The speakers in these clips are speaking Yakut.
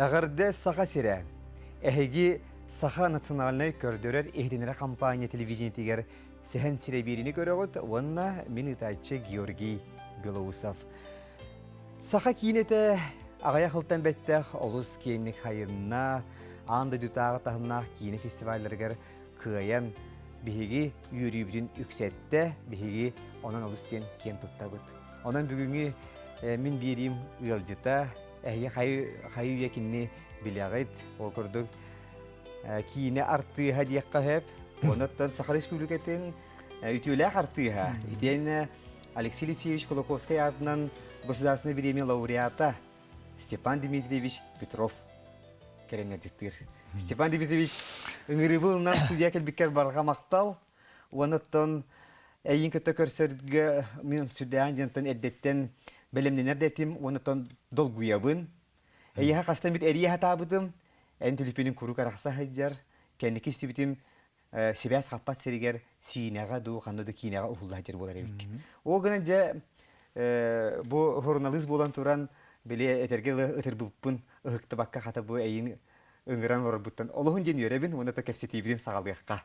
Эҕэрдэ Саха сирэ! Эһиги Саха национальнай көрдөрөр-иһитиннэрэр компания телевидениетигэр Сэһэн сирэ биэриини көрөҕүт уонна мин ыытааччы Георгий Белоусов. Саха киинэтэ аҕыйах сылтан бэттэх олус киэҥник хайынна, аан дойдутааҕы таһымнаах киинэ фестивалларыгар кыайан биһиги үөрүүбүтүн үксэттэ, биһиги онон олус диэн киэн туттабыт. Онон бүгүҥҥү мин биэриим ыалдьыта, эһиги хайы үйэ кинини билэҕит, ол курдук киинэ артыыһа диэххэ сөп. Онуттан Саха Республикатын үтүөлээх артыыһа, итиэннэ Алексей Алексеевич Кулаковскай аатынан Государственной премия лауреата Степан Дмитриевич Петров кэлэн ыалдьыттыыр. Степан Дмитриевич, ыҥырыыбын судья кэлбиккэр барҕа махтал. Уонуттан эйин кытта көрсөргө мин сүрдээн диэнтэн эрдэттэн бэлэмнэнэр да этим, уонуттан долгуйабын. Эйиэхэ хастан бит эрийэ сатаабытым, эн түлүпүнүн куруук арахса сылдьар, кэнники истибитим сибээс хаппат сиригэр Сиинэҕэ дуу, ханна да киинэҕэ уһулла сылдьар буолар эбиккин. Ол гынан дьэ бу суруналыыс буолан туран, били этэргэ ытырбыппын ыһыктыбакка хата бу эйин ыҥыран олорбуттан олуһун диэн үөрэбин уонна да кэпсэтиибитин саҕалыахха.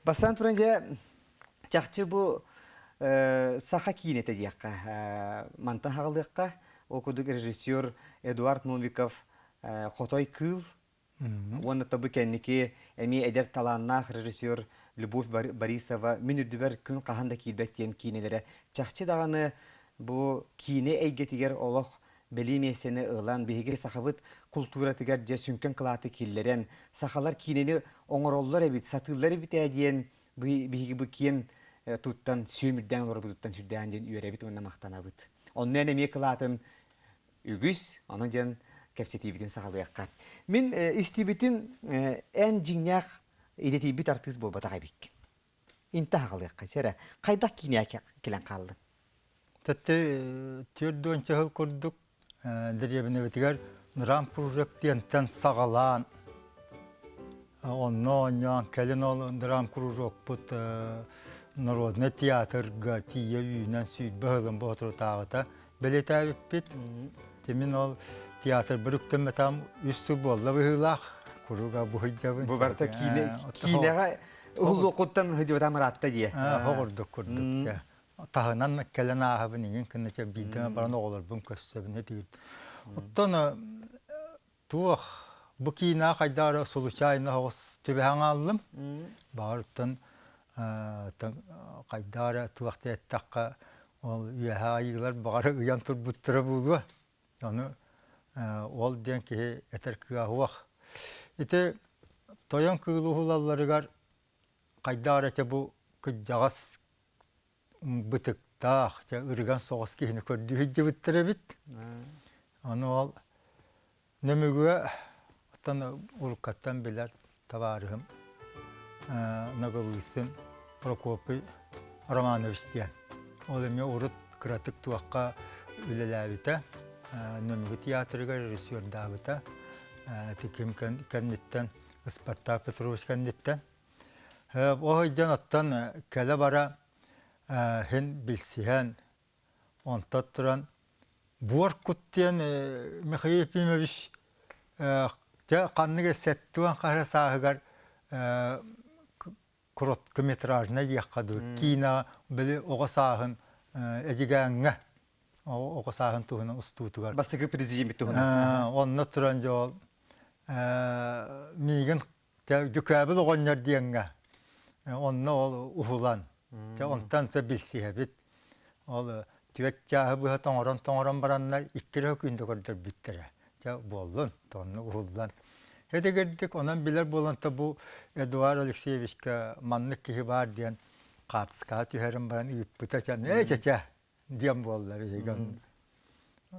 Бастаан туран дьэ чахчы бу саха киинэтэ диэххэ мантан хаҕылыахха ол курдук режиссер Эдуард Новиков Хотой кыыл уонна тобу кэнники эмиэ эдэр талааннаах режиссер Любовь Борисова Мин үрдүбэр күн хаһан да киирбэт диэн киинэлэрэ чахчы даҕаны бу киинэ эйгэтигэр олох бэлиэ миэстэни ылан, биһиги сахабыт култууратыгар дьэ сүҥкэн кылааты киллэрэн, сахалар киинэни оҥороллор эбит, сатыыллар эбит ээ диэн биһиги бу киэн туттан, сүөмүрдээн олорбутуттан сүрдээн диэн үөрэбит уонна махтанабыт. Онно эн эмиэ кылаатын үгүс, ону диэн кэпсэтиибитин саҕалыахха. Мин истибитим эн дьиҥнээх идэтийбит артыыс буолбатах эбиккин. Интэ аҕалыахха сэрэ. Хайдах киинэ кэлэн хааллын? Тэттэ 40 сыл курдук дэриэбинэбитигэр Драм кружок диэнтэн саҕалаан онно оонньоон кэлин ол драм кружокпут народнай театрга тиийэ үүнэн 20 сылын боотурутааҕыта бэлиэтээбиппит. Тимин ол театрбар үктэммэтам үс сыл буолла быһыылаах. Курууга буһуйдьабын. Бу барыта киинэ киинэҕэ уһуллуоххуттан сылдьыбатам ыраатта дии. Хоҕурдук курдук. Таһынан кэлэн ааһабын иҥин кынна чэ биирдэ баран оҕолорбун көрсөбүн этигит. Оттон туох бу киинэ хайдах эрэ случайно оҕус түбэһэн ааллым. Баҕарыттан хайдах эрэ туох да эттэххэ ол үөһэ айыылар баҕар ыйан турбуттара буолуо. Ону ол диэн киһи этэр кыаҕа суох. Ити тойон кыылы уһулалларыгар хайдах эрэ ити бу кырдьаҕас бытыктаах, дьэ ырыган соҕус киһини көрдүү сылдьыбыттар эбит. Ону ол Нөмүгү оттон уруккаттан билэр табаарыһым Ноговицын Прокопий Романович диэн. Ол эмиэ урут кыратык туохха үлэлээбитэ, Нөмүгү театрыгар режиссердаабыта. Ким кэнниттэн, Спартак Петрович кэнниттэн. Ол сылдьан оттон кэлэ-бара һин билсиһэн, онтон туран Буор кут диэн Михаил Ефимович дьэ ханнык сэттион хаһа сааһыгар короткометражнай диэххэ дуу киинэ били оҕо сааһын Эдьигээҥҥэ оҕо сааһын туһунан устуутугар бастакы президеммит туһунан онно туран дьэ ол миигин дьүкээбил оҕонньор диэҥҥэ онно ол уһулан дьэ онтон дьэ билсиһэбит ол түөрт чааһы быһа тоҥорон-тоҥорон бараннар икки эрэ күндэ көрдөрбүттэрэ дьэ буоллун онно уһуллан этигирдик онон билэр буолан то бу Эдуард Алексеевичка маннык киһи баар диэн хаартыскаҕа түһэрин баран ыыппыта ээ чэ-чэ диэн буолла биһиги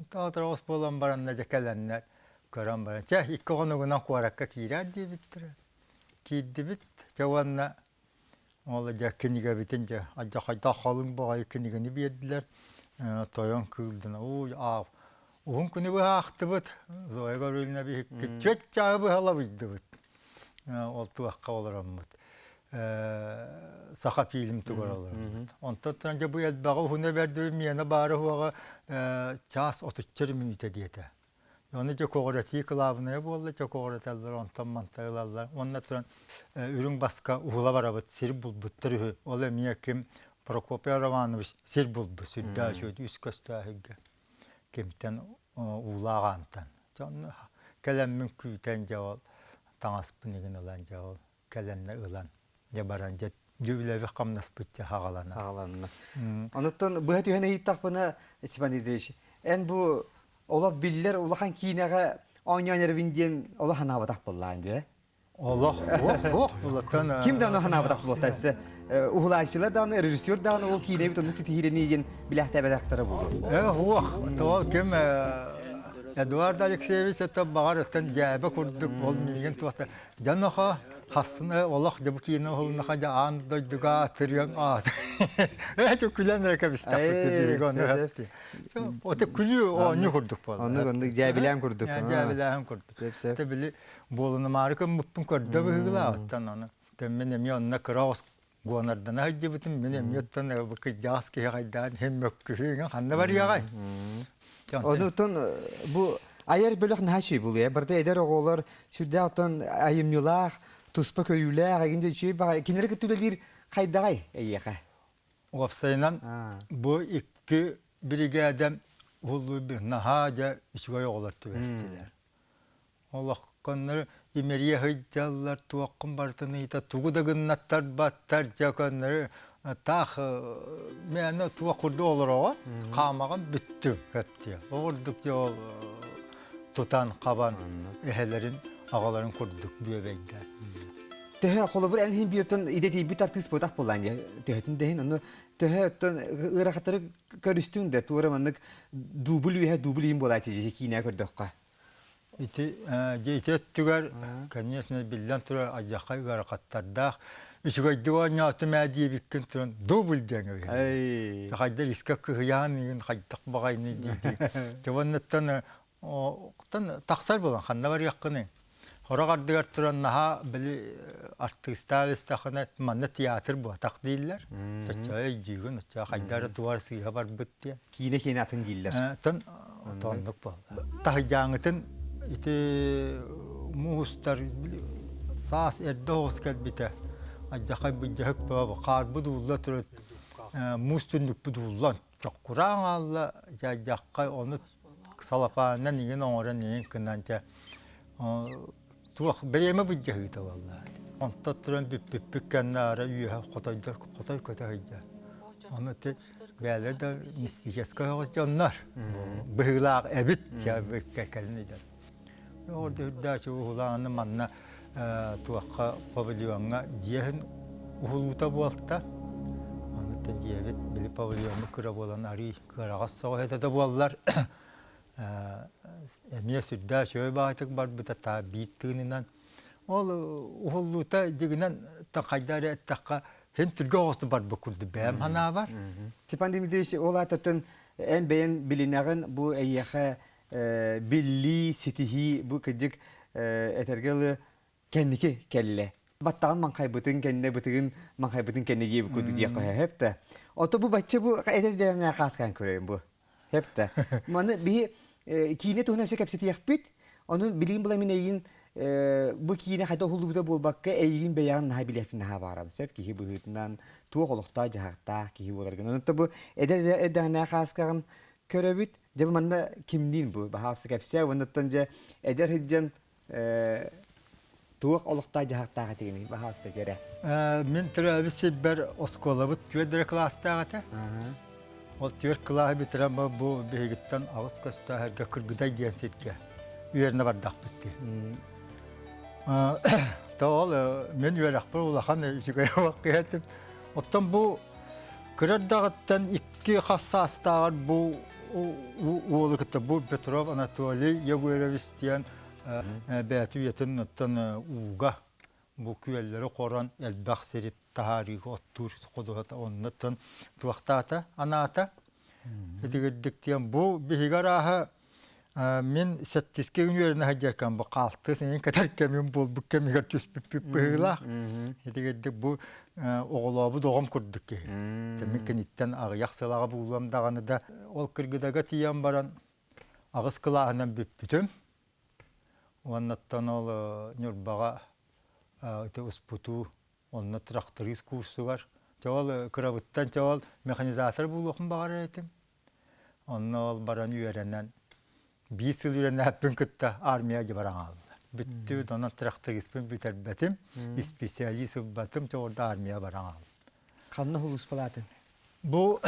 Тоотороҕус буолан баранна дьэ кэлэннэр көрөн баран чэ икки хонугунан куоракка киирээр диэбиттэрэ. Киирдибит дьэ уонна ол дьэ кинигэбитин дьэ алдьархайдаах халыҥ баҕайы кинигэни биэрдилэр. Тойон кыылдана ууй аав уһун күнү быһа аахтыбыт. Зоя Гаврильевна биһикки түөрт чааһы быһа лабыйдыбыт. Ол туохха олороммут. Саха фильм тугар олороммут. Онтон туран дьэ бу элбэҕи уһуна бэрдибит миэнэ баара уоҕа чаас отучча мүнүүтэ диэтэ. Оны дьэ көҕүрэтии кылаабынайа буолла, дьэ көҕүрэтэллэр, онтон мантан ылаллар. Уонна туран үрүҥ баска уһула барабыт, сир булбуттар үһү. Ол эмиэ ким Прокопий Романович сир булбут, сүрдээх үчүгэй үс көстөөһүггэ кимтэн уулаах аантан. Дьэ онно кэлэммин күүтэн дьэ ол таҥаспын игин ылан дьэ ол кэлэннэ ылан дьэ баран дьэ дьүлэби хамнаспыт дьэ хаҕалана. Хаҕаланна. Онуттан быһа түһэн ыйыттахпына, Степан Ильич, эн бу олох биллэр улахан киинэҕэ оонньоон эрэбин диэн олох санаабатах буоллаан дии. Олох ох булаттан Ким да ону санаабатах буолта өссө уһулааччылар даҕаны, режиссер даҕаны ол киинэбит оннук ситиһиилэнии диэн билээхтээбэтэхтэрэ буолуо. Ох, тоҕо ким Эдуард Алексеевич это баҕар өттөн дьээбэ курдук ол миигин туохта Дьоноха хассына олох дьэ бу киинэ уһулуннаха дьэ аан дойдуга атырыаҥ аат. Ээ күлэн эрэ кэбистэхпит биһиги ону Оте күлүү оонньуу курдук буолла. Оннук оннук дьээбилээн курдук. Дьээбилээһин курдук. Те били буолунумаары көммүппүн көрдө быһыылаах оттон ону. Мин эмиэ онно кыра оҕус гуонардана сылдьыбытым мин эмиэ оттон кырдьаҕас киһи хайдаан иһин мөккүһүү ханна барыаҕай? Онутун бу айар бөлөх наһаа үчүгэй буолуо. Барыта эдэр оҕолор сүрдээх оттон айымньылаах, туспа көрүүлээх, эгин үчүгэй баҕай. Кинилэри кытта үлэлиир хайдаҕай эйиэхэ? Уопсайынан бу икки биригээдэм уһуллуу наһаа дьэ үчүгэй оҕолор түбэстилэр. Олоххоннор имэрийэ сылдьаллар, туоххун барытын ыйыта тугу да гыннаттарбаттар, дьэ көннөрү таах мээнэ туох курдук олороҕун, хаамаҕын бүттүм өттүө. Ол курдук дьэ ол тутан хабан эһэлэрин аҕаларын курдук бүөбэйдэр. Төһө холобур эн иһин биотон идэтийбит артыыс буотах буоллаан дии төһөтүн да иһин ону төһө оттон ыарахаттары көрүстүҥ да туора маннык дубль үөһэ дубль иһин буолааччы дьиэ киинэ көрдөххө. Ити дьэ ити өттүгэр, конечно, биллэн турар алдьархай ыарахаттардаах. Үчүгэйдик оонньоотум ээ диэбиккин туран дубль диэн эбиһин. Хайда искэ кыһыйаан игин хайдах баҕайыный дии. Дьэ уоннаттан тахсар буолан ханна барыаххыный? Сорох ардыгар туран наһаа били артыыстаах истэххинэ манна театр буотах дииллэр. Чоччо өйдүүгүн, оччо хайда эрэ тугар сыыһа барбыт диэн. Киинэ киинэ атын дииллэр. Тон оннук буолла. Таһыйдьааҥытын ити муустар саас эрдэ оҕус кэлбитэ. Алдьархай былдьаһык бөҕө хаарбыт уулла турар муус түннүкпүт ууллан чоккураан хаалла дьайдахха ону салапаанынан иҥин оҥорон иҥин гынан дьэ туох бириэмэ былдьаһыыта буолла. Онтон туран бүппүппүт кэннэ ара үөһэ хотойдор хотой көтө сылдьар. Ону ити бээлэр да мистическай оҕус дьоннор быһыылаах эбит кэлин ыйдар. Орда үрдээчи уһулааны манна туохха павильоҥҥа дьиэһин уһулуута буолта. Онуттан дьиэбит били павильоммут кыра буолан арыый кыараҕас соҕус этэ да буоллар эмиэ сүрдээх үчүгэй баҕайытык барбыта таа биир тыынынан. Ол уһуллуута дьигинэн хайда эрэ эттэххэ син түргэн оҕустук барбыт курдук бэйэм санаабар. Степан Дмитриевич ол аатыттан эн бэйэн билинэҕин бу эйиэхэ биллии, ситиһии бу кырдьык этэргэ дылы кэнники кэллэ. Баттаҕын маҥхайбытын кэннэ, бытыгын маҥхайбытын кэннэ диэбит курдук диэххэ сөп да. Ото бу бачча бу эдэр дэриэбинэ хааскаан көрөйүм бу. Сөп да. Маны биһи киинэ туһунан өссө кэпсэтиэхпит. Ону билигин була мин эйигин бу киинэ хайда уһуллубута буолбакка эйигин бэйэҕин наһаа билиэхпин наһаа баҕарабын сөп киһи быһыытынан туох олохтоох дьаһахтаах киһи буоларгын. Онон бу эдэр эрдэҕинэ хааскаҕын көрөбүт. Дьэ бу манна кимниин бу баһаалса кэпсээ уоннаттан дьэ эдэр сылдьан туох олохтоох дьаһахтаах этигиний баһаалса дьэрэ. Мин төрөөбүт сирбэр оскуолабыт түөрт эрэ кылаастаах этэ. Ол түөрт кылааһы бүтэрэн бу биһигиттэн аҕыс көстөөх эргэ Кыргыдай диэн сиргэ үөрэнэ бардахпыт дии. То ол мин үөрэхпэр улахан үчүгэй этим. Оттон бу кыра эрдэҕиттэн икки хас саастааҕар бу уолу кытта бу Петров Анатолий Егорович диэн бэйэтэ үйэтин оттон ууга бу күөллэри хорон элбэх сири таһаарыыга оттуур ходуһата оннуттан туохтаата анаата итигирдик диэн бу биһиги арааһа Мин сэттискэ күн үөрэнэ сылдьар кэм бу хаалтыс эҥин кэтэр кэмим буолбут кэмигэр түспүппүт быһыылаах. Итигирдик бу оҕолообут оҕом курдук киһи. Мин киниттэн аҕыйах сылаҕа буулуом даҕаны да ол Кыргыдага тиийэн баран аҕыс кылааһынан бүппүтүм. Уоннаттан ол Ньурбаҕа ити успутуу онно тракторист курсугар чэ ол кырабыттан чэ ол механизатор буолуохпун баҕарар этим. Онно ол баран үөрэнэн биир сыл үөрэнээппин кытта армия дьэ баран хаалла. Бүттүбүт, онон тракториспын бүтэрбэтим, исписэлиис ылбатым, чэ орда армия баран хаалла. Ханна сулууспалаатыҥ? Бу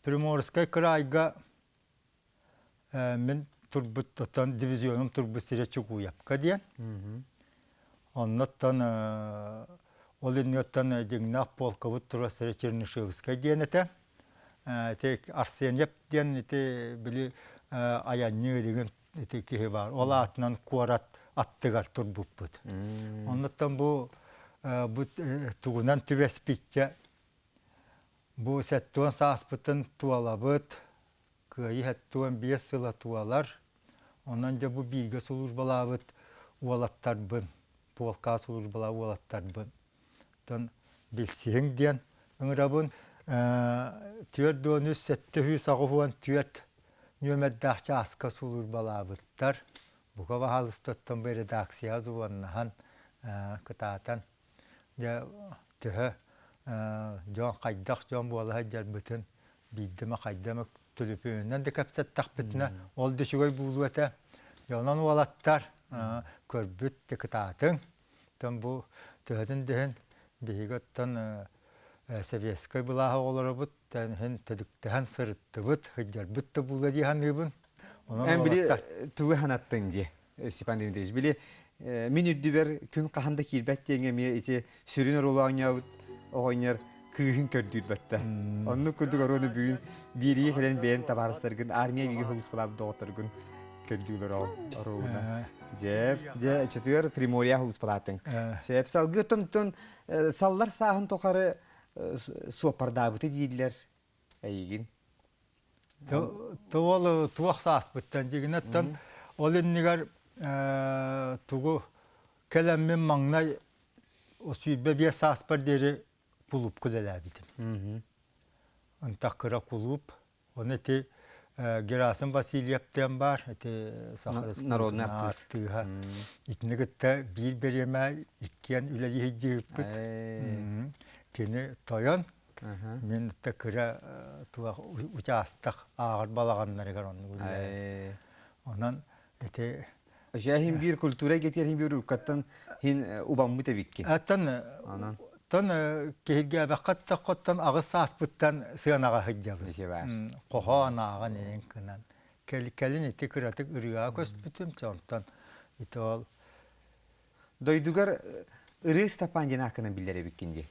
Приморскай кыраайга мин турбут оттон дивизионум турбут сирэ Чугуевка диэн. Оннуттан ол инниттэн дьиҥнээх полкабыт турар сирэ Чернышевскай диэн этэ. Ити Арсеньев диэн ити били айанньыы деген ити киһи баар. Ол аатынан куорат аттыгар турбуппут. Оннуттан бу бу тугунан түбэспиччэ бу 70 сааспытын туолабыт, Кыайыы 75 сыла туолар. Онон дьэ бу бииргэ сулууспалаабыт уолаттарбын, полка сулууспалаабыт уолаттарбын тон билсиһиҥ диэн ыҥырабын. 43 784 нүөмэрдээх чааска сулууспалаабыттар. Бука баһаалыстаттан бу редакцияҕа звоннаһан кытаатан дьэ төһө дьон хайдах дьон буола сылдьарбытын биирдэ эмэ хайда эмэ төлөпүөнүнэн да кэпсэттэхпитинэ ол да үчүгэй буолуо этэ. Дьэ онон уолаттар көрбүт да кытаатыҥ. Оттон бу төһөтүн да иһин биһиги оттон сэбиэскэй былааһы оҕолоробут иһин төдүктэһэн сырыттыбыт, сылдьарбыт да буолуо дии саныыбын. Онон Эн били уолаттар тугу санаттыҥ дии, Степан Дмитриевич. Били мин үрдүбэр күн хаһан да киирбэт диэҥ эмиэ ити сүрүн оруолу оонньообут оҕонньор кыыһын көрдүүр батта. Оннук курдук оруону бүгүн биэрии кэлэн бэйэн табаарыстаргын, армия бигэ сулууспалаабыт доҕотторгун көрдүүлэр оруолуна. Дьэ, дьэ, чөтүөр Приморья сулууспалаатыҥ. Сөп салгыы оттон саллар сааһын тухары суоппардаабыты дииллэр эйигин. Ол туох сааспыттан дьигинэттэн ол иннигэр тугу кэлэммин маҥнай 25 сааспар диэри кулуупка үлэлээбитим. Ынтах кыра кулууп. Оны ити Герасим Васильев диэн баар, ити Саха Народный артыыс. артыыһа. Итини кытта биир бириэмэ иккиэн үлэлии сылдьыбыппыт. Кини тойон, мин да кыра туох учаастак ааҕар балаҕаннарыгар оннук үлэлээбит. Онон ити Иһин биир культура эйгэтигэр иһин биир уруккаттан иһин убаммыт эбиккин. Аттан тон киһиргээбэххэ тоххоттон аҕыс сааспыттан сыанаҕа сылдьабын. Хоһоон ааҕан иһин кынан. Кэлин ити кыратык ырыаҕа көспүтүм, онтон ити ол Дойдугар Ырыа Степан диэн ааккынан биллэр эбиккин дии.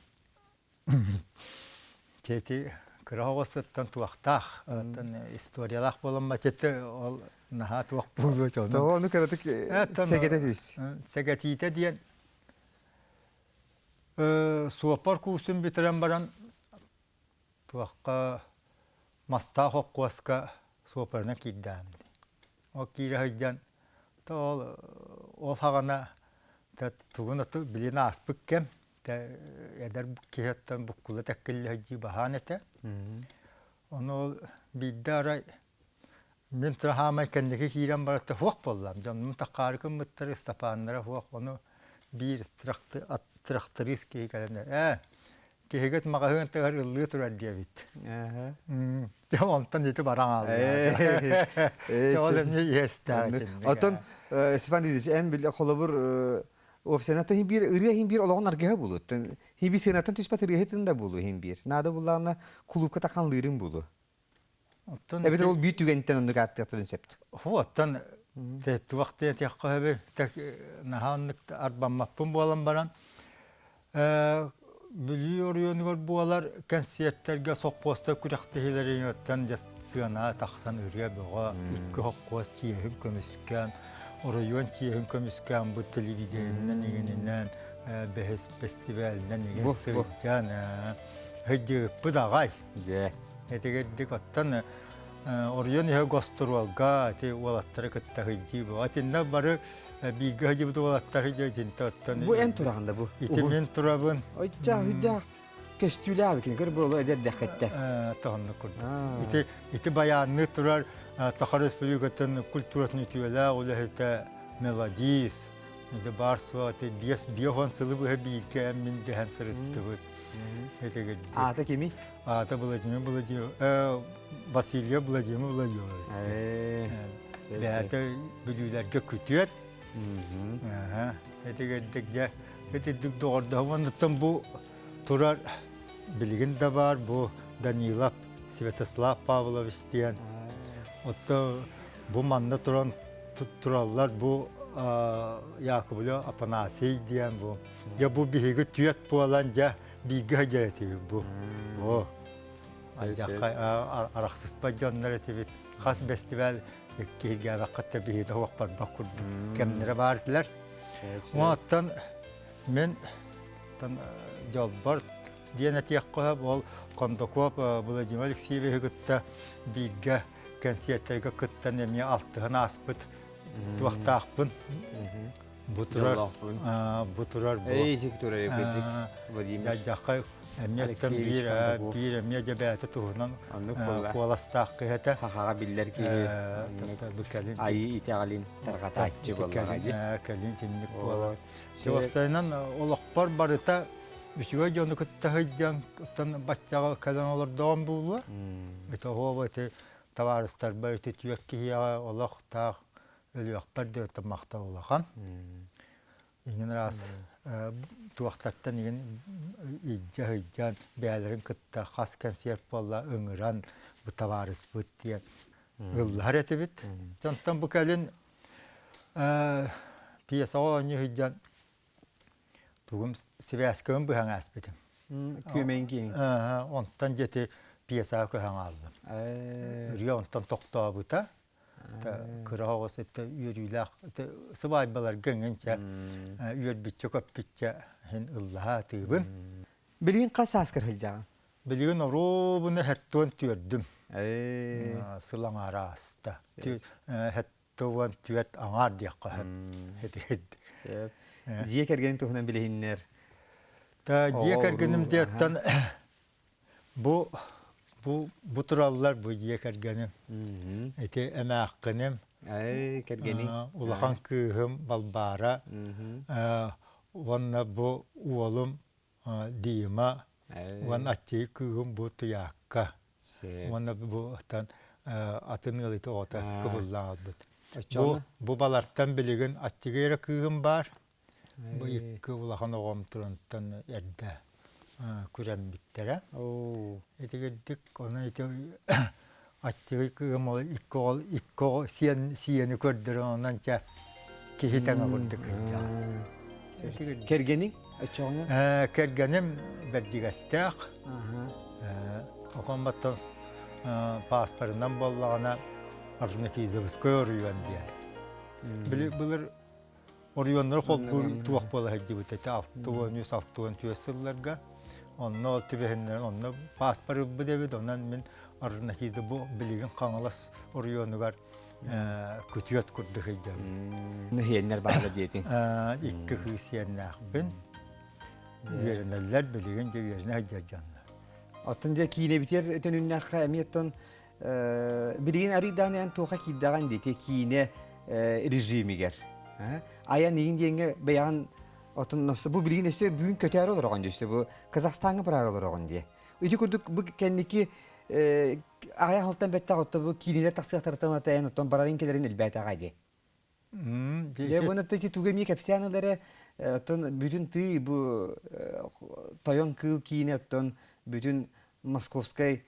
Ити кыра оҕосуттан туохтаах, оттон историялаах буолан ити ол наһаа туох буолуо Тоҕо ону кыратык сэгэтэ түс. Сэгэтиитэ диэн суоппар куурсун бүтэрэн баран туохха мастаах хопкуоска суоппарынан киирдэҕим дии. Ол киирэ сылдьан то ол ол саҕана тугун билин ааспыт кэм эдэр киһиттэн буккула тэккиллэ сылдьыы баһаан этэ. Ону ол биирдэ арай мин хаамай кэнники киирэн баратта суох буоллам. Дьонум такаары гыммыттар, Ыстапааннара суох. Ону биир тракторист киһи кэлэн ээ киһигит маҕаһыын тыгар ыллыы турар диэбит. Дьэ онтон ити баран хаалла. Дьэ ол эмиэ иэстээх Оттон Степан Ильич, эн били холобур Уопсайынан иһин биир ырыа иһин биир олоҕун аргыһа буолуо. Иһин биир сыанаттан түспэт ырыаһытын да буолуо иһин биир. Наада буллаҕына кулуупка таханлыырын буолуо. Оттон Эбэтэр ол биир түгэнтэн оннук ааттыахтарын сөп. Ху оттон туох диэтиэххэ сөбүй наһаа оннук арбаммаппын буолан баран Бүлүү оройуонугар буолар кэнсиэртэргэ сопхуостар күрэхтэһиилэриттэн дьэ сыанаҕа тахсан ырыа бөҕө, икки сопхуос чиэһин көмүскээн, оройуон чиэһин көмүскээн бу телевидениенэн иҥининэн бэһис фестивалынан иҥин сылдьан сылдьыбыппыт аҕай. Дьэ. Этигэрдик оттон оройуон иһэ гостуруолга ити уолаттары кытта сылдьыы бөҕө. Итиннэ бары бииргэ сылдьыбыт уолаттар итинтэ оттон Бу эн тураҕын да бу? Ити мин турабын. Ойдьаах үйдээх көстүүлээх эбикин көр буолу эдэр дэххиттэ. Тоһонно курдук. Ити ити баянны турар Саха Республикатын культуратын үтүөлээх үлэһитэ мелодист, ити баар суох ити биэс 50 сылы быһа бииргэ мин дэһэн сырыттыбыт. Этигирдик. Аата кимий? Аата Владимир Владимир, Васильев Владимир Владимирович. Бэйэтэ бүлүүлэргэ күтүөт. Этигирдик дьэ итирдик доҕордоһон оттон бу турар билигин да баар бу Данилов Святослав Павлович диэн. Оттон бу манна туран тураллар бу Яковлев Апанасий диэн бу. Дьэ бу биһиги түөт буолан дьэ бииргэ сылдьар этибит бу. О алдьархай арахсыспат дьоннор этибит. Хас бэстибээл киһиргээбэххэ биһиги уох барбах курдук кэмнэрэ баар этилэр. Оттон мин дьолбор диэн этиэххэ ол Кондаков Владимир Алексеевиһы кытта бииргэ кэнсиэртэргэ кыттан эмиэ алтыһан ааспыт туохтаахпын. Бу турар, бу турар бу. Эй, турар Владимир. Дьахай эмиэ биир биир эмиэ дьэбээтэ туһунан куоластаах киһи этэ. Хахаҕа биллэр киһи. Айыы итэҕэлин тарҕатааччы буоллаҕа дии. Кэлин тинник буолар. Уопсайынан олохпор барыта үчүгэй дьону кытта сылдьан, оттон баччаҕа кэлэн олордоҕум буолуо. Ити оһуоба ити табаарыстарбар ити түөрт киһиэхэ олох таах өлүөхпэр диэри махтал улахан. Иҥин ыраас туохтартан игин илдьэ сылдьан бэйэлэрин кытта хас концерт буолла ыҥыран бу табаарыспыт диэн ыллаһар этибит. Онтон бу кэлин пьесаҕа оонньуу сылдьан тугум сибээскэбин быһан ааспытым. Күөмэйин киэҥ. Онтон дьэти пьесаҕа көһөн хааллым. Ырыа онтон тохтообута. Кыра оҕус это үөрүүлээх сыбаайбаларга иҥинчэ үөрбүччэ көппүччэ иһин ыллаһа атыыбын. Билигин хас сааскар сылдьаҕын? Билигин оруобуна хэттуон түөрдүм. Сыл аҥаара ааста. 74 аҥаар диэххэ сөп. Сөп. Дьиэ кэргэниҥ туһунан билиһиннэр. Дьиэ кэргэним диэттэн Бу бу бу тураллар бу дьиэ кэргэним. Ити эмээххиним, Ай, кэргэниҥ. Улахан кыыһым Балбаара уонна бу уолум Дима уонна аччыгый кыыһым бу Туйаакка уонна бу атын ыал ити оҕото кыбыллан ылбыт. Бу бу балартан билигин аччыгый эрэ кыыһым баар. Бу икки улахан оҕом туронтон эрдэ күрэммиттэрэ. Итигирдик ону ити аччыгый кыым ол икки оҕол икки оҕо сиэн сиэни көрдөрөн онон чэ киһи тэҥэ курдук сылдьаҕын. Кэргэниҥ оччоҕуна? Кэргэним Бэрдьигэстээх. Оконбаттан пааспарынан буоллаҕына Орджоникидзевскай оройуон диэн. Били былыр Оройуоннары холбуур туох буола сылдьыбыт этэ 63 64 сылларга. Онно ол түбэһиннэрэн онно пааспар ылбыт эбит. Онон мин Орджоникидзе бу билигин Хаҥалас оройуонугар күтүөт курдук сылдьабын. Нэһиэннэр баала диэтиҥ. Икки кыыс сиэннээхпин. Үөрэнэллэр билигин дьэ үөрэнэ сылдьар дьоннор. Оттон дьэ киинэбитигэр төнүннэххэ эмиэ оттон Билигин арыйдаан эн туоха киирдэҕин дии киинэ режимигэр. Айан иин диэҥҥэ бэйэҕин отун бу билигин өссө бүгүн көтөөрү олороҕун дии өссө бу Казахстаҥҥа бараары олороҕун дии. Ити курдук бу кэнники аҕыйах сылтан бэттэх отто бу киинэлэр тахсыахтарыттан ата эн оттон барарын кэлэрин элбээтэҕэ дии. Дьэ уонна ити тугу эмиэ кэпсээн ыл эрэ оттон бүтүн тыы бу тойон кыыл киинэ оттон бүтүн московскай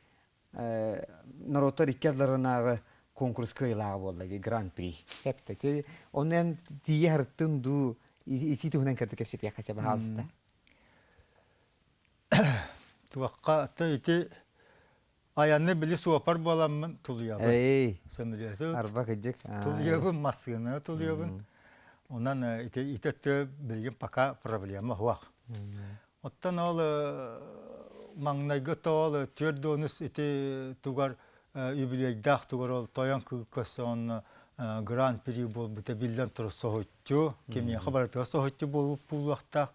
норуоттар икки ардыларынааҕы конкурс кыайыылааҕа буолла гран-при. Эптэ. Онно эн тиийэ сырыттын дуу, ити туһунан кытта кэпсэтиэххэ чэ, баһаалыста. Туохха ити айанны били суопар буоламмын тулуйабын. Эй, Сөмөлүөтү арба кыдьык. тулуйабын, массыынаны тулуйабын. Онон ити ити өттө билигин пока проблема суох. Оттон ол маҥнайгы тоол 4 ити тугар юбилейдаах тугар ол тойон кыыкка онно гран-при буолбута биллэн турар соһуччу, кимиэхэ барытыгар соһуччу буолбут буолуохтаах.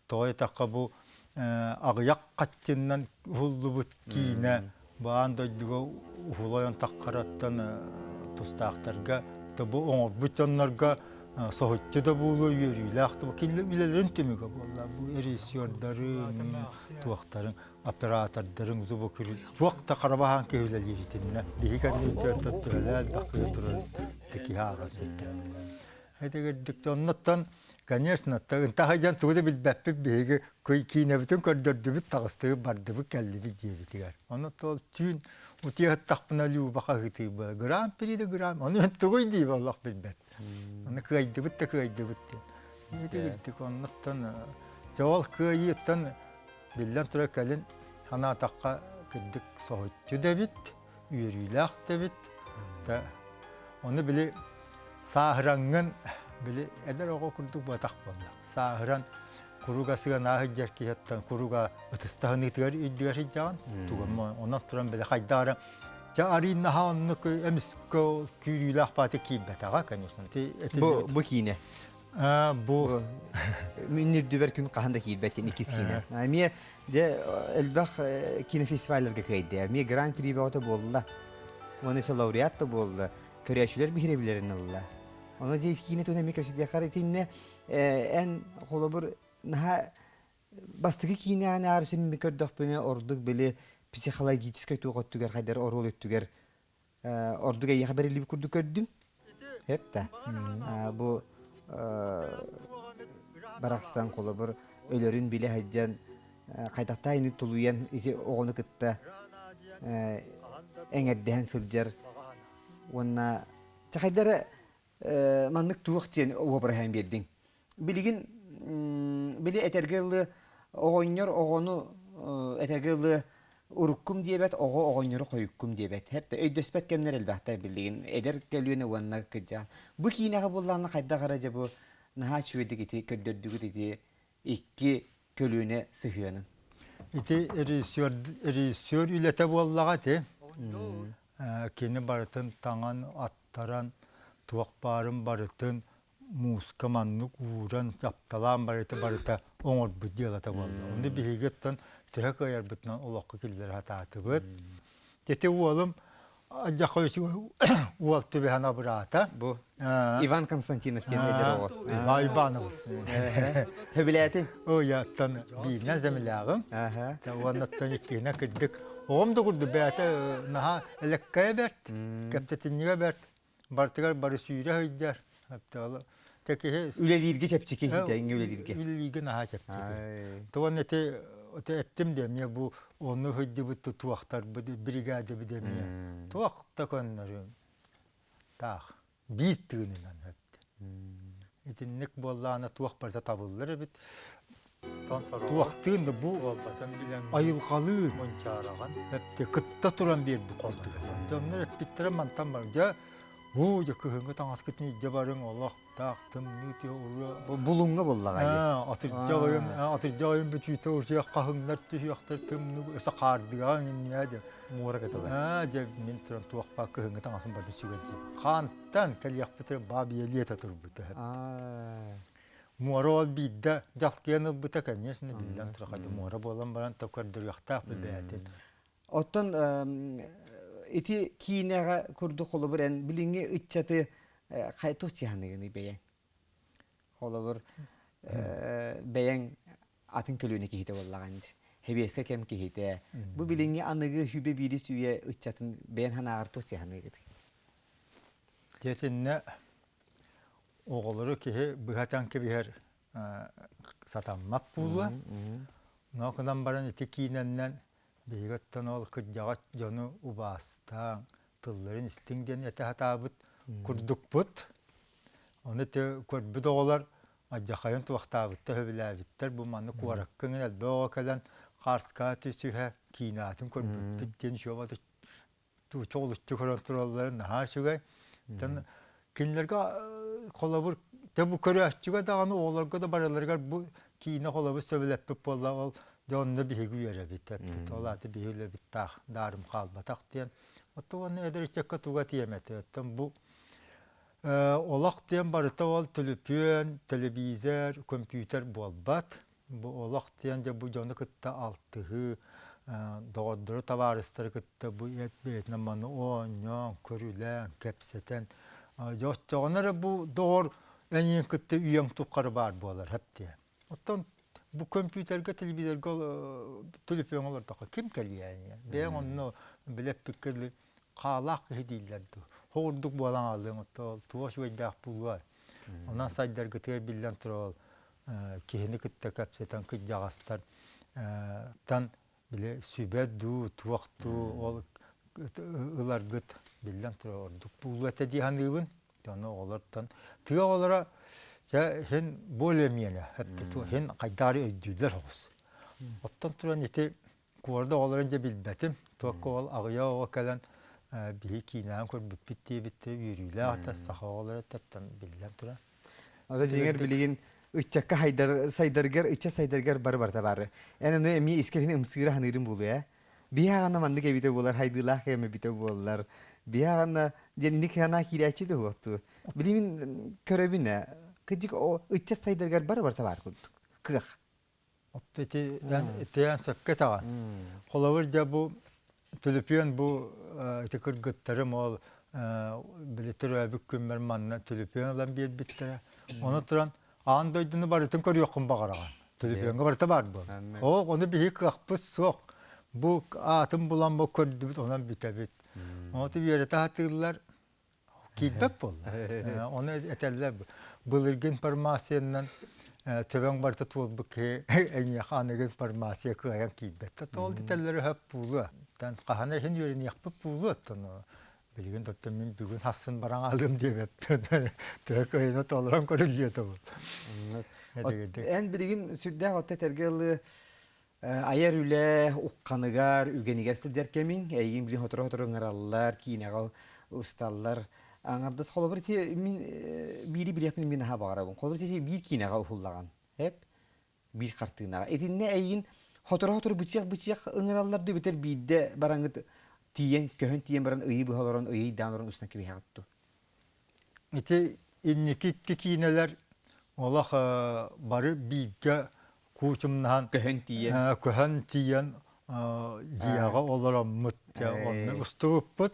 Тоҕо этахха бу аҕыйах хаччыннан уһуллубут киинэ баан дойдуга уһулайан таххараттан тустаахтарга То бу оҥорбут дьоннорго соһуччу да буолуо, үөрүүлээх да кинилэр үлэлэрин түмүгэ буолла. Бу режиссердарын, туохтарын, оператордарын, звукорежиссер туох да харабаһаан киһи үлэлиир итиннэ. Биһи кэнниттэн төттөрөлөө элбэх киһи турар киһи ааҕар сирдэ. Этигирдик оннуттан, конечно, ынтаһыйдьан тугу да билбэппит биһиги киинэбитин көрдөрдүбүт, таҕыстыбыт, бардыбыт, кэллибит дьиэбитигэр. Ону ол түүн утуйа сыттахпына Люба хаһыытыыр Гран-при да гран, ону тугуй дии олох билбэт. Ону кыайдыбыт да кыайдыбыт диэн. Этигирдик оннуттан дьэ ол кыайыыттан биллэн турар кэлин санаатахха кырдьык соһуччу да эбит, үөрүүлээх да эбит. Да ону били сааһыраҥҥын били эдэр оҕо курдук буотах буолла. Сааһыран куруга сыанаах сылдьар киһиттэн куруга ытыстаһыныытыгар үрдүгэр сылдьаҕын. Тугум онон туран били хайдаары Дьэ арыый наһаа оннук эмискэ күүрүүлээх бааты киирбэтэҕэ, конечно. Бу, бу киинэ. Бу Мин үрдүбэр күн хаһан да киирбэт диэн иккис киинэ. Эмиэ дьэ элбэх кинофестивалларга кыайда. Эмиэ гран-при бөҕөтө буолла. Уонна өссө лауреат да буолла. Көрөөччүлэр биһирэбилэрин ылла. Ону дьэ киинэ туһунан эмиэ кэпсэтиэххэ итиннэ эн холобур наһаа бастакы киинэҕин аары син көрдөхпүнэ ордук били психологическай туох өттүгэр хайдар оруол өттүгэр ордук эйиэхэ бэриллибит курдук көрдүм. Сөп да. Бу барахсан холобур өлөрүн билэ сылдьан хайдахтаах ини тулуйан ити оҕону кытта эҥэрдэһэн сылдьар уонна чахайдара маннык туох диэн уобараһан биэрдиҥ. Билигин били этэргэ ылы оҕонньор оҕону этэргэ ылы уруккум диэбэт, оҕо оҕонньору хойуккум диэбэт. Хэп өйдөспөт кэмнэр элбэхтэр билигин эдэр көлүөнэ уонна кырдьаҕас. Бу киинэҕэ буоллаҕына хайдах эрэ дьэ бу наһаа үчүгэйдик ити көрдөрдүгүт ити икки көлүөнэ сыһыанын. Ити режиссер, режиссер үлэтэ буоллаҕа ити. Кини барытын таҥан, аттаран, туох баарын барытын мууска маннык ууран, тапталаан барыта барыта оҥорбут дьыалата буолла. Ону биһиги оттон төһө кыайарбытынан олоххо киллэрэ сатаатыбыт. Ити уолум уол түбэһэн абыраата. Бу Иван Константинов диэн эдэр оҕо. Иван Иванович. Хөбүлээтин? Ой, оттон бииринэн землягым. Уоннаттан иккиһинэн кырдык. Оҕом да курдук бэйэтэ наһаа элэккэйэ бэрт, кэпсэтинньигэ бэрт. Бартыгар бары сүүрэ сылдьар. Киһи үлэлииргэ чэпчэки тэҥҥэ үлэлииргэ. Үлэлииргэ наһаа чэпчэки. Туон эти эттим да эмиэ бу ону сылдьыбыт туохтарбыт бригадабыт эмиэ туох да көннөрүм таах биир тыынынан өттө. Итинник буоллаҕына туох барыта табыллар эбит. Туохтыын да бу айылҕалыын кытта туран биэрбит курдук. Дьоннор эппиттэрэ мантан бар. Дьэ, уу дьэ кыһыҥҥы таҥаскытын илдьэ барыҥ олох таах тымныы түһэ уруо. Булуҥҥа буллаҕа Атырдьах ойун атырдьах ойун бүтүүтэ уже хаһыҥнар түһүөхтэр тымныы өссө хаардыгаҕа иҥиннээ дьэ. Муора кытыла. Аа дьэ мин туран туох баар кыһыҥҥы таҥасын барда сүгэн Хаантан кэлиэхпитэ баа биэлиэтэ турбута. Муора ол биирдэ дьалкыйан ылбыта, конечно, биллэн турар, хата муора буолан баран то көрдөрүөхтээх бэйэтин. Оттон ити киинэҕэ курдук холобур эн билиҥҥи ыччаты туох дьаһаныгыный бэйэҥ? Холобур бэйэҥ атын көлүөнэ киһитэ буоллаҕын дии. Хэбиэскэ кэм киһитэ. Бу билиҥҥи аныгы хүбэ биирис үйэ ыччатын бэйэн санааҕар туох дьаһаныгыт? Тиэтиннэ оҕолору киһи быһатан кэбиһэр сатаммат буолуо. Но гынан баран ити киинэннэн биһиги оттон ол кырдьаҕас дьону убаастааҥ, тылларын истиҥ диэн этэ сатаабыт курдукпут. Ону ити көрбүт оҕолор алдьархайын туохтаабыттар, сөбүлээбиттэр. Бу манна куоракка иҥин элбэх оҕо кэлэн хаарскаа түсүһэ киинэҕитин көрбүппүт диэн чоҕулуччу көрөн тураллара наһаа үчүгэй. Оттон кинилэргэ холобур дьэ бу көрөөччүгэ даҕаны оҕолорго да барыларыгар бу киинэ холобур сөбүлэппит буолла ол дьэ онно биһиги үөрэбит эппит ол аата биһиги үлэбит таах даарым хаалбатах диэн. Оттон уонна эдэр ыччакка туга этиэм этэ оттон бу олох диэн барыта ол төлөпүөн, телевизор, компьютер буолбат. Бу олох диэн дьэ бу дьону кытта алтыһыы, доҕордору, табаарыстары кытта бу эт бэйэтинэн маны оонньоон, көрүлээн, кэпсэтэн, Дьэ оччоҕуна эрэ бу доҕор эйиин кытта үйэҥ тухары баар буолар хэптиэ. Оттон бу компьютерга, телевизорга төлөпүөҥҥэ олордоххо ким кэлиэ эйиэ? Бэйэҥ онно билэппиккэ хаалаах киһи дииллэр дуу. Хоҕурдук буолан хаалыаҥ оттон туох үчүгэйдээх буолуой? Онон сайдаргытыгар биллэн турар киһини кытта кэпсэтэн кырдьаҕастар тан били сүбэ дуу, туох дуу ол ыларгыт биллэн турар ордук буолуо этэ дии саныыбын. Ону оҕолортон тыа оҕолоро дьэ иһин более-менее иһин хайдаары өйдүүллэр оҕус. Оттон туран ити куорда оҕолорун дьэ билбэтим. Туокка ол аҕыйах оҕо кэлэн биһи киинэҕин көрбүппүт диэбиттэрэ үөрүүлээх да саха оҕолоро таттан биллэн турар. Ата дьиҥэр билигин ыччакка хайдар сайдаргар ыччат сайдаргар бары барыта бары. Эн ону эмиэ искэрин ымсыыра саныырын буолуо ээ. Биһи аҕана маннык эбитэ буолар, хайдыылаах кэм эбитэ буоллар. Биһи аҕана диэн инник санаа киирээччи да уһуохтуу. Билигин көрөбүн ээ. Кыдьык ыччат сайдаргар бары барыта баар курдук. Кыах. Отто ити итиэн сөпкө этэҕин. Холобур дьэ бу төлөпүөн бу ити кыргыттарым ол били төрөөбүт күммэр манна төлөпүөн ылан биэрбиттэрэ. Ону туран аан дойдуну барытын көрүөххүн баҕараҕын. Төлөпүөҥҥэ барыта баар буол. Оо, ону биһи кыахпыт суох. Бу аатын булан бу көрдүбүт, онон бүтэбит. Ону үөрэтэ сатыыллар. Киирбэт буолла. Ону этэллэр былыргы информациянан төбөҥ барыта туолбут киһи эйиэхэ аныгы информация кыайан киирбэт. Тоол дэтэллэр өһөп буолуо. Хаһан эрэ иһин үөрэниэхпит буолуо оттон билигин оттон мин бүгүн хассын баран алым диэбэппин. Төһө кыайына толорон көрүллүө тобул. Эн билигин сүрдээх отто этэргэ ылы Айар үлэ ухханыгар, үгэнигэр сылдьар кэмиҥ, эйигин билин сотору-сотору ыҥыраллар, киинэҕэ усталлар. Аҥардас холобур ити мин биири билиэхпин мин аһа баҕарабын. Холобур ити биир киинэҕэ уһуллаҕын, эп биир хартыынаҕа. Итиннэ эйигин сотору-сотору бычыах-бычыах ыҥыраллар дуу, битэр биирдэ бараҥыт тиийэн, көһөн тиийэн баран ыйы быһа олорон, ыйы-ыйдаан олорон устан кэбиһэҕит дуу? Ити инники икки киинэлэр олох бары бииргэ куучумнаһан Көһөн тиийэн. Көһөн тиийэн дьиэҕэ олороммут онно устубуппут.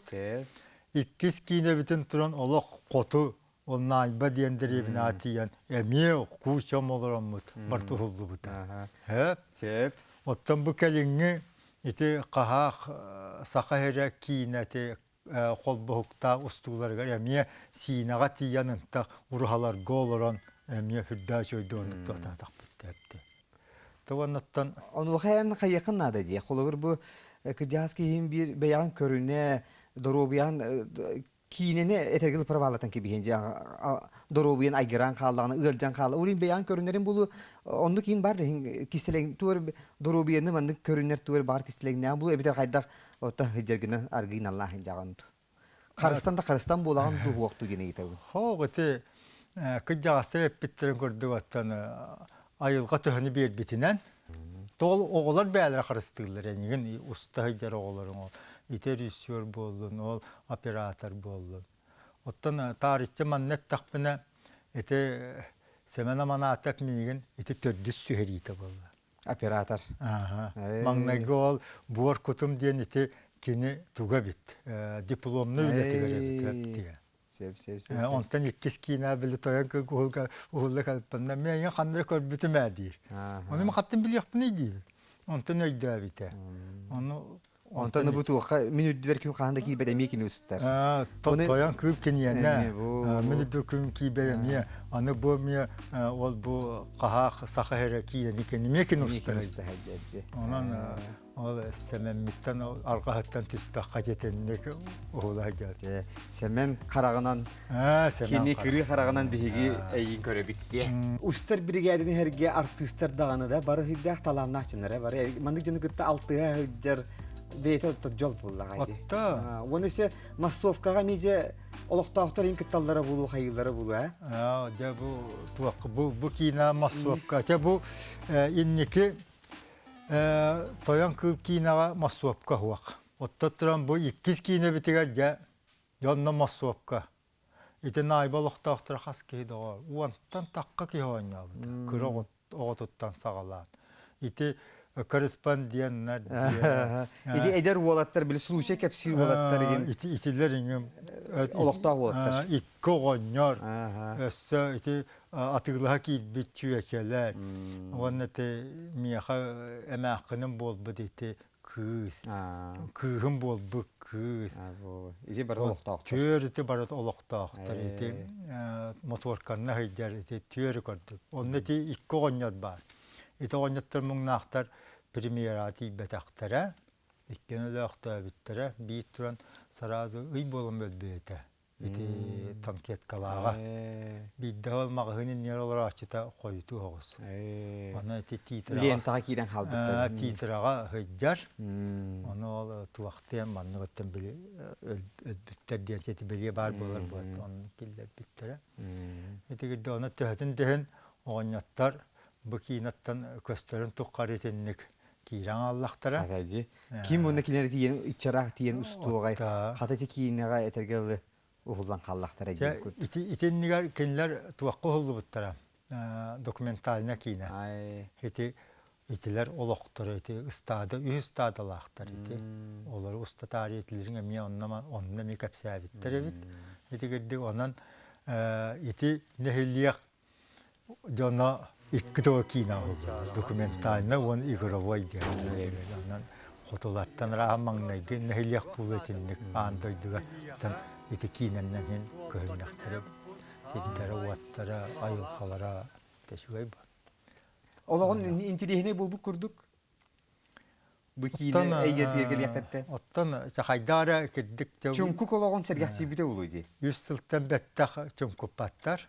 Иккис киинэбитин туран олох хоту ол Наайба диэн дэриэбинэҕэ тиийэн эмиэ куучам олороммут бартуһуллубута. Сөп. Оттон бу кэлиҥҥи ити хаһаах саха сирэ киинэти холбоһуктаах устууларыгар эмиэ Сиинэҕэ тиийэн ынтах уруһаларга олорон эмиэ сүрдээх үчүгэйдик оннук туохтаатахпыт диэбитэ. Туоннаттан Онуоха эн хайыаххын наада дии. Холобур бу кырдьаҕас киһим биир бэйэҕин көрүнэ, доруобуйаҕын киинэни этэргэ проваллатан кэбиһэн дьэ доруобуйан айгыраан хааллаҕына ыалдьан хаалла урин бэйэҕин көрүнэрин булу оннук иин бар да кистэлэҥ туор доруобуйаны маннык көрүнэр туор баар кистэлэҥнээх булу эбэтэр хайдах Оттон сылдьаргынан аргыын аллаах сылдьаҕын дуу? Харыстан да харыстан буолаҕын дуу уохтуу диэн ыйытабын. Хоох ити кырдьаҕастар эппиттэрин курдук оттон айылҕа төһөнү биэрбитинэн тоҕол оҕолор бэйэлэрэ харыстыыллар эйигин уста сылдьар оҕолоруҥ ол ити режиссер буоллун ол оператор буоллун оттон таарычча манна эттэхпинэ ити Сэмэн Аманаатап миигин ити төрдүс түһэриитэ буолла Оператор. Маҥнайгы ол буор кутум диэн ити кини туга эбит дипломнай үлэтигэр эбит диye. Сөп, сөп, сөп. Онтон иккис киинэ били тойон уһулга уһулла кэлпэннэ мен ханна көрбүтүм ээ диир. Ону мен хаттын билиэхпиний диибин. Онтон өйдөөбүтэ. Ону Онтон бу туохха мин үрдүбэр күн хаһан да киирбэт эмиэ кини устар. Тойон кыып киниэнэ мин үрдү күн киирбэт эмиэ аны бу эмиэ ол бу хаһаах саха эрэ киирэни кини эмиэ кини устар. Онон ол Сэмэммиттэн арҕаһыттан түспэххэ дьэтинник уһула сылдьар. Сэмэн хараҕынан Кини кырыы хараҕынан биһиги эйигин көрөбүт диэ. Устар биригээдэни эргэ артыыстар даҕаны да бары сүрдээх талааннаах дьоннор бары маннык дьону кытта алтыһа сылдьар бэйэтэ дьол буоллаҕа дии. Отто. Уонна өссө массовкаҕа эмиэ олохтоохтор иһин кытталлара буолуо хайыыллара буолуо ээ. Дьэ бу туох бу бу киинэ массовка. Чэ бу инники Тойон кыыл киинэҕэ массовка суох. Оттон туран бу иккис киинэбитигэр дьэ Дьэ онно моссуопка. Ити Наайба олохтоохторо хас киһи доҕоор, уонтан тахха киһи оонньообута, кыра оҕотуттан саҕалаан. Ити Корреспонденнар диэн. Ити эдэр уолаттар били случай кэпсиир уолаттар игин. Ити итилэр иҥим олохтоох уолаттар. Икки оҕонньор өссө ити атыылаһа киирбит чүөчэлэр уонна ити миэхэ эмээххиним буолбут ити кыыс. Кыыһым буолбут кыыс. Ити барыта олохтоохтор. Түөр ити барыта олохтоохтор. Ити моторканна сылдьар ити түөрү көрдүк. Онно ити икки оҕонньор баар. Ити оҕонньоттор муҥнаахтар премьераҕа тиийбэтэхтэрэ, иккиэн өлөөхтөөбүттэрэ, биир туран сразу ый буолан өлбүтэ. Ити танкеткалааҕа. Биирдэ ол маҕаһыын иннигэр олорооччута хойутуу оҕус. Ону ити титраҕа Лентаҕа киирэн хаалбыттар. Титраҕа сылдьар. Ону ол туохтуйан манныгыттан били өлбүттэр диэн ити бэлиэ баар буолар буолат оннук киллэрбиттэрэ. Ити кирдэ ону төһөтүн дэһин оҕонньоттор бу киинэттэн көстөрүн туххары итинник киирэн ааллахтара. Хата Ким уонна кинилэр тиийэн иччараах тиийэн устуоҕай хата ити киинэҕэ этэргэ дылы уһуллан хааллахтара диэн курдук. Ити итиннигэр кинилэр туохха уһуллубуттара документальная киинэ. Ити итилэр олохторо ити ыстаада үһүс ыстаадалаахтар ити олору устатаары итилэриҥ эмиэ онно онно эмиэ кэпсээбиттэр эбит. Ити кирдик онон ити нэһилиэк Дьоно икки тыл киинэ оҥоһуллар документальнай уонна игровой диэн. Онон хотулартан арааһа маҥнайгы нэһилиэк буолуо итинник аан дойдуга ити киинэннэн иһин көһүннэхтэрэ сирдэрэ-уоттара, айылҕалара үчүгэй буолар. Олоҕун интириэһинэй буолбут курдук Бу киинэ эйгэтигэр кэлиэхтэттэн. Оттон хайдах эрэ кирдик Чуҥкук олоҕун сэргэхсийбитэ буолуо дии. Үс сылтан бэттэх чуҥкуппаттар.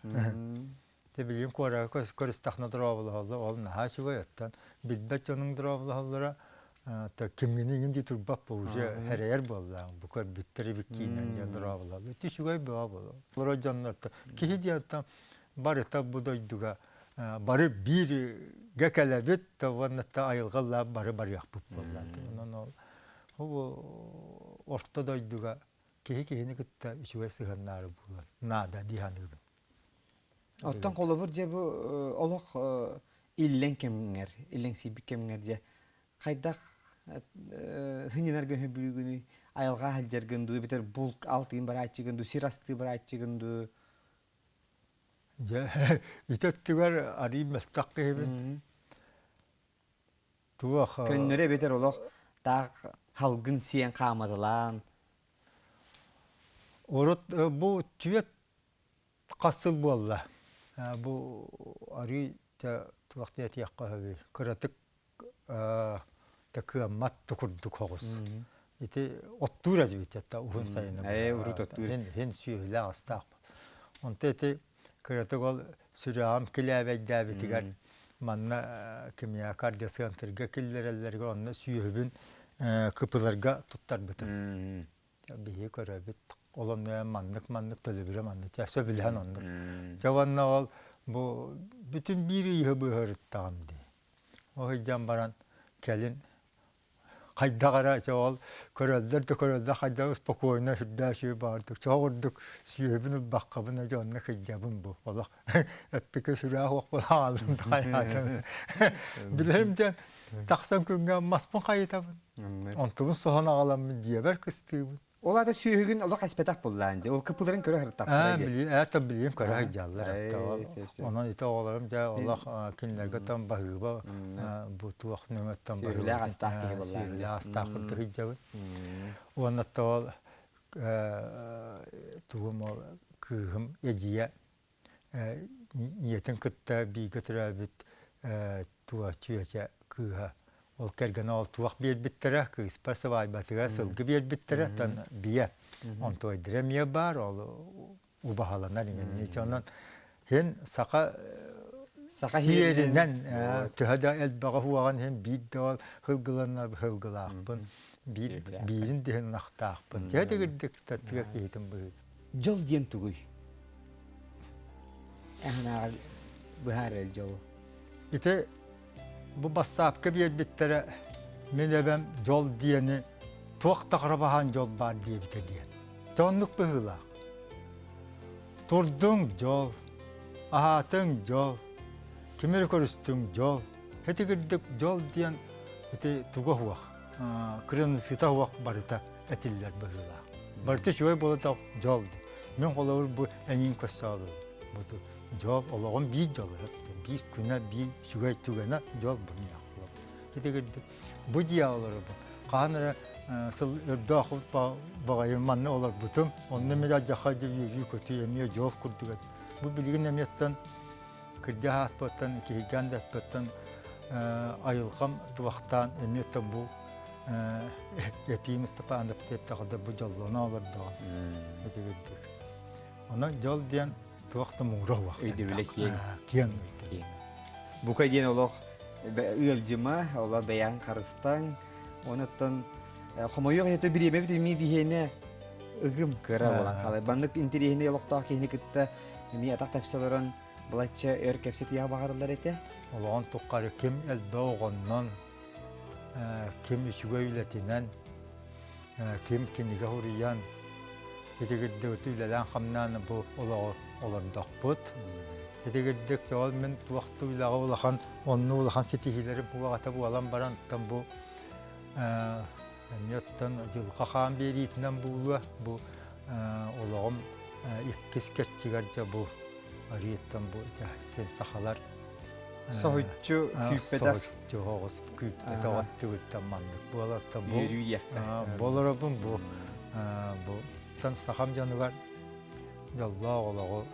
Те билигин куоракка көрүстэххинэ дорооболоһоллор, ол наһаа үчүгэй. Оттон билбэт дьонуҥ дорооболоһоллоро кимҥини иҥин дии турбат бу уже эрэйэр буоллаҕыҥ. Бу көрбүттэр эбит киинэн диэн дорооболоһоллор. Ити үчүгэй бөҕө буолуо. Олорор дьоннортон киһи диэн барыта бу дойдуга бары бииргэ кэлэбит уонна айылҕа ыллаан бары барыахпыт буолла. Онон ол орто дойдуга киһи киһини кытта үчүгэй сыһыаннаары буолуон наада дии саныыбын. Оттон холобур дьэ бу олох иллэҥ кэмҥэр, иллэҥсийбит кэмҥэр дьэ хайдах сынньанаргын сөбүлүүгүнүй? Айылҕа сылдьаргын дуу, эбэтэр булк алтыын барааччыгын дуу, сир астыы барааччыгын дуу? Дьэ, ити өттүгэр арыый мөлтөх киһибин. Туох Көннөрү эбэтэр олох таах халгын сиэн хааматалаан. Урут бу түөрт хас сыл буолла. Бу арыый туох диэтиэххэ сөбүй, кыратык та кыаммат да курдук соҕус. Ити оттуур эдибит это уһун сайыны. Ээ, урут оттуур. Хин хин сүөһүлээх астаах. Онто ити кыратык ол сүрэҕим килээбэйдээбитигэр манна кимиэхэ кардиоцентрга киллэрэллэригэр онно сүөһүбүн кыпыларга туттарбытым. Биһиги көрөбүт ол онно маннык-маннык төлөбүрэ маннык чэ сөбүлэһэн оннук. Чэ уонна ол бу бүтүн биир ыйы быыһырыттаҕым дии. Ол сылдьан баран кэлин хайдах эрэ чэ ол көрөллөр да көрөллөр хайдах спокойно сүрдээх үчүгэй баардык чоҕо курдук сүөһүбүн ылбаккабын дьэ онно сылдьабын бу олох эппикэ сүрээх уох буолан хааллым билэрим диэн тахсан күҥҥэ маспын хайытабын онтубун соһон аҕаламмын дьиэбэр кыстыыбын Ол аата сүөһүгүн олох эспэтэх буллаан дьэ. Ол кыпыларын көрө сырыттахтара дии. Ээ, билигин көрө сылдьаллар. Онон ити оҕолорум дьэ олох кинилэргэ тон баһыыба бу туох нөҥөттөн Сүөһүлээх астаах киһи буоллаан. Сүөһүлээх астаах курдук сылдьабын. Уонна ол тугум ол кыыһым эдьиийэ ийэтин кытта бииргэ төрөөбүт туох чүөчэ кыыһа ол кэргэнэ ол туох биэрбиттэрэ кыыспар сыбаайбатыгар сылгы биэрбиттэрэ оттон биэ онтуойдара эмиэ баар ол убаһаланар иҥэнни онон һин саха Саха сиэринэн төһө да элбэҕи уоҕан иһин биир да ол сылгыланар сылгылаахпын биир биирин диһин ынахтаахпын дьэ тигирдик тыа киһитин быһыыта Дьол диэн тугуй? Эһинааҕар быһаарар дьолу. Ити бу бассаапка биэрбиттэрэ мин эбэм дьол диэни туох да хара баһаан дьол баар диэбитэ диэн. Дьэ оннук быһыылаах. Турдуҥ дьол, аһаатыҥ дьол, кими эрэ көрүстүҥ дьол. Ити курдук дьол диэн Ити туга суох, кырынысыта суох барыта этиллэр быһыылаах. Барыта үчүгэй буолата дьол. Мин холобур бу эҥин көрсөөлүм. Бу дьол олоҕум биир дьоло, биир күнэ, биир үчүгэй түгэнэ дьол бу миэхэ. Ити кырдьык бу дьиэ олоробун. Хаһан эрэ сыл өрдөөх баҕайы манна олорбутум. Онно эмиэ алдьархай үөрүү-көтүү эмиэ дьол курдук этэ. Бу билигин эмиэттэн кырдьа ааспыттан, киһиргээн да эппэттэн айылҕам туохтаан эмиэттэн бу Ефим Степанов диэттэҕэ бу дьоллоно олордоҕум. Ити курдук. Онон дьол диэн туох да муҥура суох. Өйдөбүлэ киэҥ. Киэҥ. Бука диэн олох ыалдьыма, олох бэйэҥ харыстаҥ. Онуттан хомойуох иһитэ бириэмэбит эмиэ биһиэнэ ыгым кыра буолан хаалар. Баннык интэриэһинэй олохтоох киһини кытта эмиэ атах тэпсэ олорон балачча өр кэпсэтиэҕэ баҕарыллар этэ. Олоҕун тухары ким элбэх оҕоннон, ким үчүгэй үлэтинэн, ким кинигэ суруйан, итигирдик үлэлээн-хамнаан бу олоҕу олордохпут. Итигирдик ол мин туох да үлэҕэ улахан, онно улахан ситиһиилэрим буолаҕата буолан баран, оттон бу эмиэ оттон дьылҕа хаан биэриитинэн буолуо, бу олоҕум иккис кэрчигэр дьэ бу арыыттан бу син сахалар соһуччу күүппэтэх соһуччу оҕус күүппэтэх өттүгүттэн маннык буолар бу үөрүү болоробун бу бу тан сахам дьонугар дьоллоох олоҕу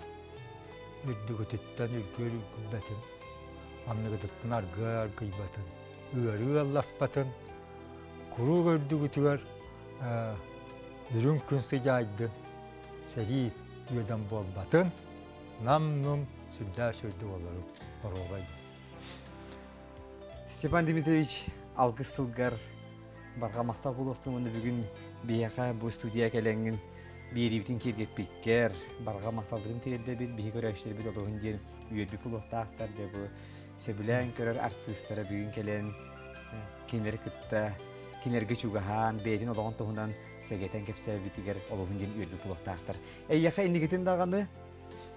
үрдүгүтүттэн үргүөр үргүбэтин анныгытыттан аргыар аргыйбатын ыарыы ыалласпатын куруук үрдүгүтүгэр үрүҥ күн сыдьаайдын сэрии үөдэн буолбатын нам-нум сүрдээх сүрдүк олору боруобай. Степан Дмитриевич алгыс тылгар барҕа махтал буолуохтун уонна бүгүн биһиэхэ бу студия кэлэҥҥин биэриибитин киэргэппиккэр барҕа махталбытын тириэрдэбит биһи көрөөччүлэрбит олуһун диэн үөрбүт буолуохтаахтар дьэ бу сөбүлээн көрөр артыыстара бүгүн кэлэн кинилэри кытта кинилэргэ чугаһаан бэйэтин олоҕун туһунан сэгэтэн кэпсээбитигэр олуһун диэн үөрбүт буолуохтаахтар. Эйиэхэ инникитин даҕаны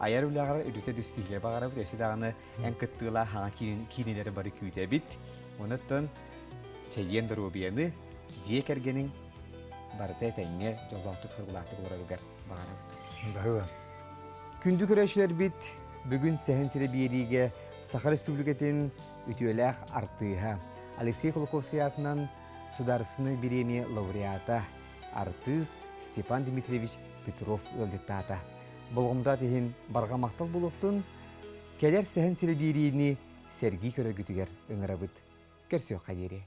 айар үлэҕэр үрдүктэ түстиилэр баҕарабыт, өссө даҕаны эн кыттыылаах хаҥа киинэлэри бары күүтэбит. Онуттан чэгиэн доруобуйаны, дьиэ кэргэниҥ барыта этэҥҥэ дьоллоохтук соргулаахтык олороругар баҕарабыт. Баһыба. Күндү көрөөччүлэрбит, бүгүн Сэһэн сирэ биэриигэ Саха Республикатын үтүөлээх артыыһа Алексей Кулаковскай аатынан Судаарыстыбаннай бириэмийэ лауреата, артыыс Степан Дмитриевич Петров ыалдьыттаата. Болҕомтоот иһин барҕа махтал буолуохтун, кэлэр сэһэн сирэ биэриини сэргии көрөргүтүгэр ыҥырабыт. Көрсүөххэ диэри.